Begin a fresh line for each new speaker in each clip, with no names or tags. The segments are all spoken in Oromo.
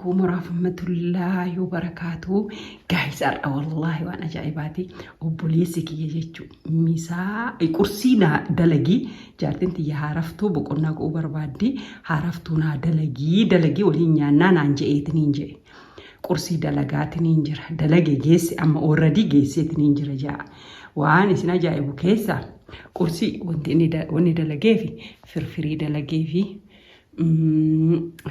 alaikum warahmatullaahi wabarakaatu. Gaayis har'a wallaahi waan ajaa'ibaati. Obboleessi kiyya jechuun misaa qursii naa dalagii jaartiin tiyya haaraftuu boqonnaa go'uu barbaaddi haaraftuu naa dalagii dalagii waliin nyaannaa naan je'eetiniin je'e. Qursii dalagaatiniin jira. Dalage geesse amma ooradii geesseetiniin jira ja'a. Waan isin ajaa'ibu keessaa qursii wanti inni wanni dalageefi firfirii dalageefi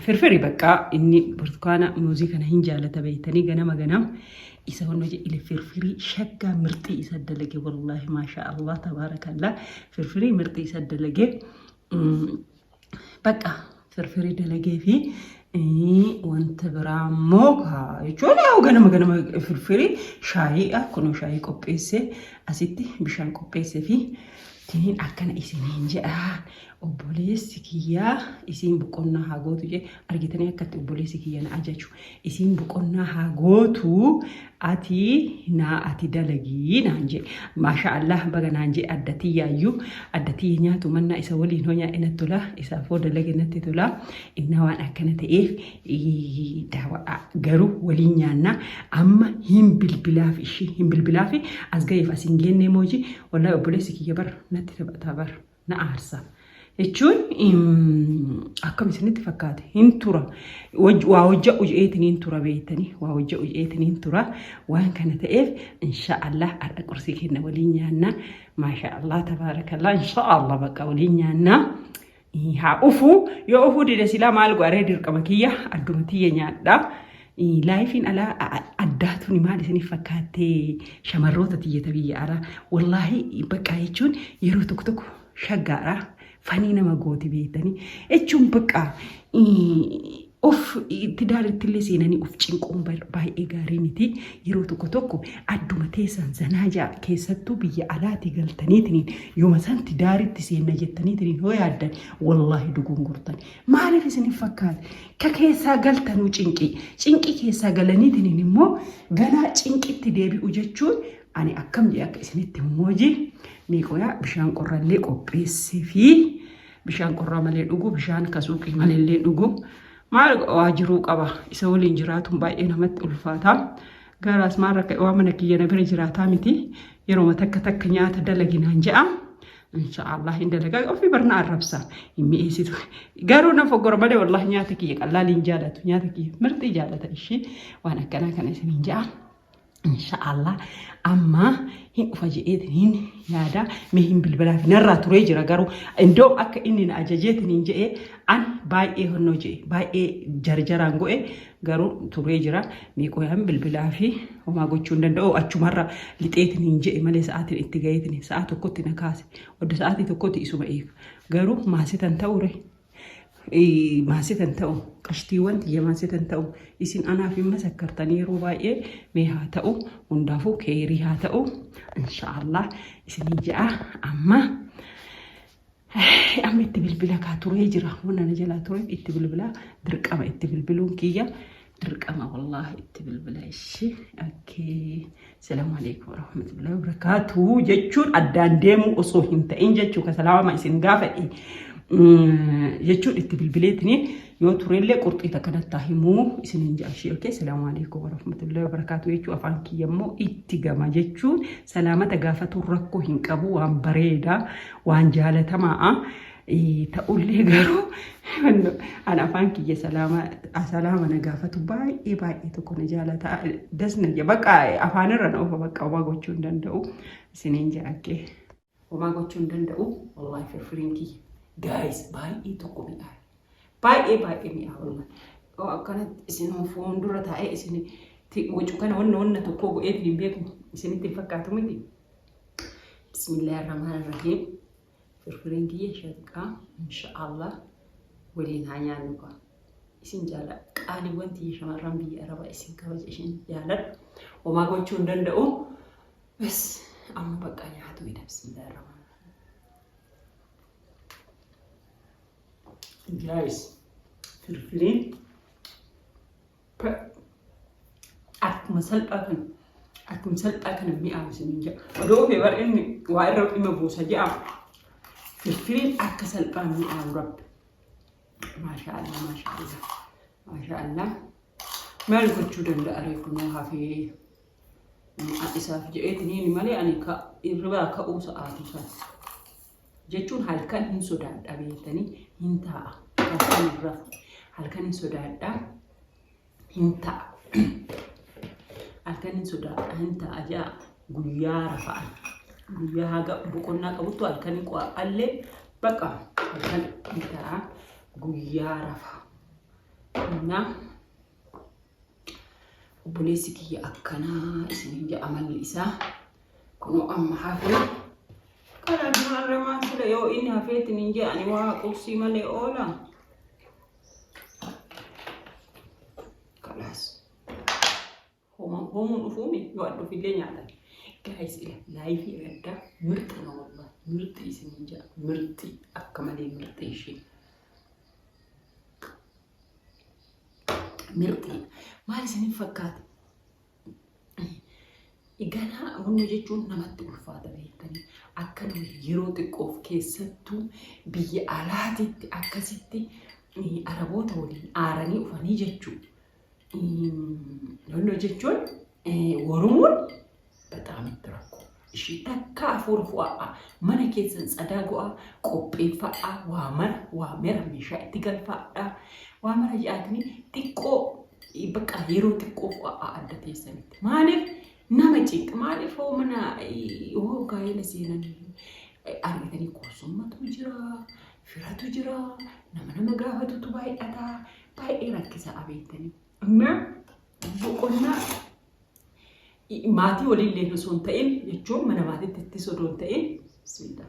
Firfiri bakka inni burtukaana muuzii kana hin jaalata beektanii ganama ganama isa wanno jedhile firfirii shaggaa mirxii isa dalage wallaahi maashaa Allah tabaarakallah firfirii mirxii isa dalage bakka firfirii dalagee fi wanta biraa immoo jechuun yaa'u ganama ganama firfirii shaayii kunoo shaayii qopheesse asitti bishaan qopheesse fi tiniin akkana isiniin jedha. Obboleessi kiyya isiin boqonnaa haa gootu jee argitanii akkatti obboleessi kiyya na ajaju. Isiin boqonnaa haa gootu ati naa ati dalagii naan jee. Maasha Allah baga naan jee adda tiyyaayyuu adda tiyya nyaatu mannaa isa waliin hoo nyaadhe natti tola isaaf hoo dalage natti tola. Innaa waan akkana ta'eef daawwadhaa garuu waliin nyaannaa amma hin bilbilaaf ishii hin bilbilaaf as ga'eef as hin geennee mooji wallahi obboleessi kiyya bar natti taphataa bar. na aarsa. Jechuun akkam isinitti fakkaate hin tura. Waa hojja'u je'eetiin hin tura beektanii waa hojja'u je'eetiin hin tura. Waan kana ta'eef insha Allah har'a qursii kenna waliin nyaanna. Maasha Allah tabaarakallah insha Allah bakka waliin nyaanna. Haa ufu yoo ufuu dide silaa maal godharee dirqama kiyya adduma tiyya nyaadha. Laayifiin alaa addaa tuni maal isiniif fakkaattee shamarroota tiyyata biyya alaa wallaahi bakka jechuun yeroo tokko tokko shaggaadha fanii nama gooti beektanii jechuun bakka of tidaaritti illee seenanii of cinquun baay'ee gaarii miti yeroo tokko tokko adduma teessan zanaa ja'a keessattuu biyya alaatii galtaniitiniin yooma san tidaaritti seenna jettaniitiniin hoo yaaddan wallaahi dogongortan Maaliif isiniif fakkaate? Ka keessaa galtanuu cinqii. Cinqii keessaa galaniitiniin immoo ganaa cinqitti deebi'u jechuun ani akkam jedhee akka isinitti himu meeqoyaa bishaan qorrallee qopheessee fi bishaan qorraa malee dhugu bishaan ka suuqii maleellee dhugu maal waa jiruu qaba isa waliin jiraatuun baay'ee namatti ulfaata. Garaas maal rakka waa mana kiyya na bira jiraataa miti yeroo takka takka nyaata dalaginaan je'a. Inshaallah hin dalagaa ofii barna arrabsa hin mi'eessitu. Garuu na foggora malee wallahi nyaata kiyya qallaali hin jaalatu. Nyaata kiyya mirxii jaalata ishii waan akkanaa kana isin hin ja'a. Inshaallah amma hin dhufa jedheetiin hin yaada mee hin bilbilaaf narraa turee jira garuu iddoo akka inni na ajajeetiin hin je'ee an baay'ee honnoo je'e baay'ee jarjaraan go'e Garuu turee jira. Mee qoyaan bilbilaa fi homaa gochuu hin danda'u. Achumarra lixeetiin hin je'e malee sa'aatiin itti gaheetiin sa'a tokkotti na kaase. Odda sa'aatii tokkotti isuma eega. Garuu maasitan ta'u re. Maasitan ta'u qashtiiwwan tiyya maasitan ta'u isin anaaf hin masakkartan yeroo baay'ee mee haa ta'u hundaafuu keerii haa ta'u inshaallah isinii ja'a amma Amma itti bilbila kaa turee jira. Wanna na jalaa tureef itti bilbila dirqama itti bilbiluun kiyya dirqama wallaahi itti bilbila ishee. Okkee. Salaamu alaikum warahmatullahi wabarakatuh jechuun addaan deemuu osoo hin ta'in jechuu ka salaama isin gaafadhe jechuun itti bilbileetiniin yoo turellee qurxii takka nattaa himuu isiniin ja'a ishee okkee salaamu alaikum warahmatullahi wabarakatuh jechuu afaan kiyya immoo itti gama jechuun salaamata gaafatuun rakkoo hin qabu waan bareedaa waan jaalatamaa ta'ullee garuu an afaan kiyya salaama salaama na gaafatu baay'ee baay'ee tokko na jaalata das na jedha bakka afaanirra na ofa bakka homaa gochuu hin danda'u isiniin jedhakkee homaa gochuu hin danda'u wallaahi firfiriin kiyya gaayis baay'ee tokko mi'aaye baay'ee baay'ee mi'aa wallahi akkanatti isin fuuldura taa'ee isin wacu kana wanna wanna tokkoo godheetiin hin beeku isinitti hin fakkaatu miti. Bismillahirrahmanirrahiim. Firfiriin kiyya shaqqaa inshaallah waliin haa nyaannu kaa. Isin jaaladha. Qaaliiwwan tiyya shamarran biyya Arabaa isin kabaja isin jaaladha. Homaa gochuu hin danda'u. Bas amma bakka nyaatu hidha. Bismillahirrahmanirrahiim. Guys, firfiriin Akkuma salphaa kana akkuma salphaa kana mi'aawu isiniin jedha. Odoo ofii bar inni waa irra dhimma buusa jedha. Firfiriin akka salphaa mi'aawu rabbi. Maasha Allah maasha Allah maasha Allah. Maal gochuu danda'a ree kunoo hafee isaaf je'eetiniin malee ani hirribaa ka'uu sa'aatii sana. Jechuun halkan hin sodaadha beektanii hin taa'a. Halkan hin rafu. Halkan hin sodaadha hin ta'a. Halkan hin sodaadha hin ta'a ja'a guyyaa rafa'an. Guyyaa haga boqonnaa qabuttu halkan hin qo'allee bakka halkan hin ta'a guyyaa rafa. Innaa obboleessi kiyya akkanaa isiniin ja'a amalli isaa kunoo amma hafee kana duraan ramaan sila yoo inni hafeetiin hin je'ani waa qursii malee oola. Kalaas. Homuun dhufuumi yoo an dhufillee nyaatan. Guys ila life addaa mirxi na wallahi mirxi isiniin jedha mirxi akka malee mirxi ishee. Mirxi maal isiniin fakkaata? Ganaa wanni jechuun namatti ulfaata beektanii akka nuyi yeroo xiqqoof keessattuu biyya alaatitti akkasitti araboota waliin aaranii ufanii jechuudha. Lollo jechuun warumuun bexaam itti rakkoo. Ishii takka hafuura fu'aa mana keessan tsadaa go'aa qopheeffadhaa waa mara waa mera meeshaa itti galfadhaa waa mara jedhaatanii xiqqoo bakka yeroo xiqqoo fu'aa adda teessanitti. Maaliif nama cinqa maaliif hoo mana hoo gaa'ela seenan argitanii kuusummatu jira firatu jira nama nama gaafatutu baay'ata baay'ee rakkisaa beektanii. Amma boqonnaa maatii waliin illee osoo hin ta'in jechuun mana maatiitti ittis odoo hin ta'in bismillah.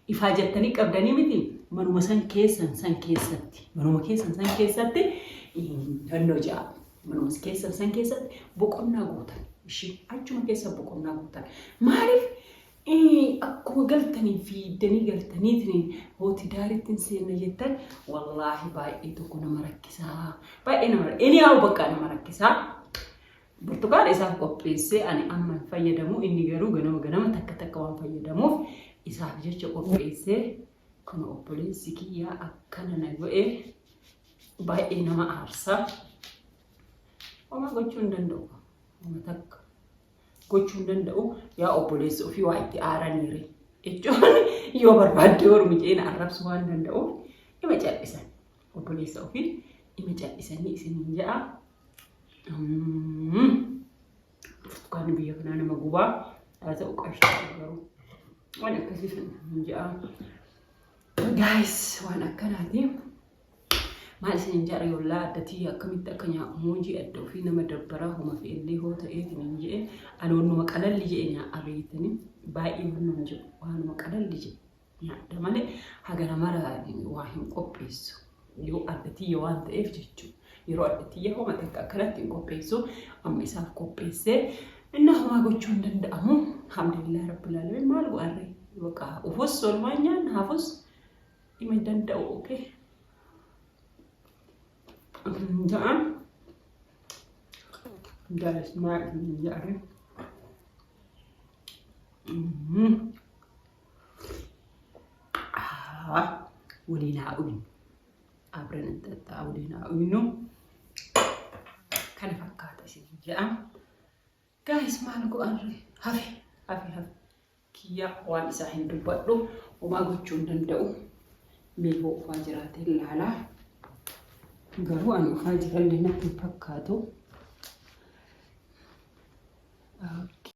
Ifaa jettanii qabdanii miti manuma san keessan san keessatti manuma keessan san keessatti fannoo ja'a manuma keessan san keessatti boqonnaa gootan ishii achuma keessa boqonnaa gootan maaliif Akkuma galtanii fiiddanii galtaniitiin hooti daariitti hin seenne jettan wallaahi baay'ee tokko nama rakkisaa. Baay'ee nama anyhow bakka nama rakkisaa. Burtukaana isaaf qopheessee ani amma hin fayyadamu inni garuu ganama ganama takka takka waan fayyadamuuf isaaf jecha qopheessee kun obboleessi kiyyaa akkana na godhe baay'ee nama aarsa. Homaa gochuu hin danda'u. Homa takka. Gochuu hin danda'u yaa obboleessa ofii waa itti aaraniire jechuun yoo barbaadde ormi ceena arrabsuu waan danda'uuf ima cal'isan obboleessa ofii ima cal'isanii isiniin ja'a. Burtukaanni biyya kanaa nama gubaa haa ta'u qashtii garuu waan akkasii hin ja'a. Guys waan akkanaati. Maal isiniin jedha yoollaa adda tiyya akkamitti akka muujii adda ofii nama dabbaraa homa fe'ellee hoo ta'eef hin jedhe ani wannuma qalalli jedhe nyaadha beektanii baay'ee wannuma jedhu waanuma qalalli jedhe nyaadha malee hagana mara waa hin qopheessu yoo adda tiyya waan ta'eef jechuudha yeroo adda tiyya homa takka akkanatti hin qopheessu amma isaaf qopheessee innaa homaa gochuu hin danda'amu alhamdulillah rabbil alamin maal go'arree baqa ufus oolmaan nyaanna hafus dhima hin danda'u okay. Ja'an guys maal isin jedhare waliin haa dhugnu abran inxaxxaa waliin haa dhugnu kana fakkaata isin jedha guys maal go'arre hafe hafe hafe Kiyya waan isaa hin dubbadhu homaa gochuu hin danda'u. Mee hoo ufaa jiraate ilaalaa. Garuu ani ufaa jirallee natti hin fakkaatu.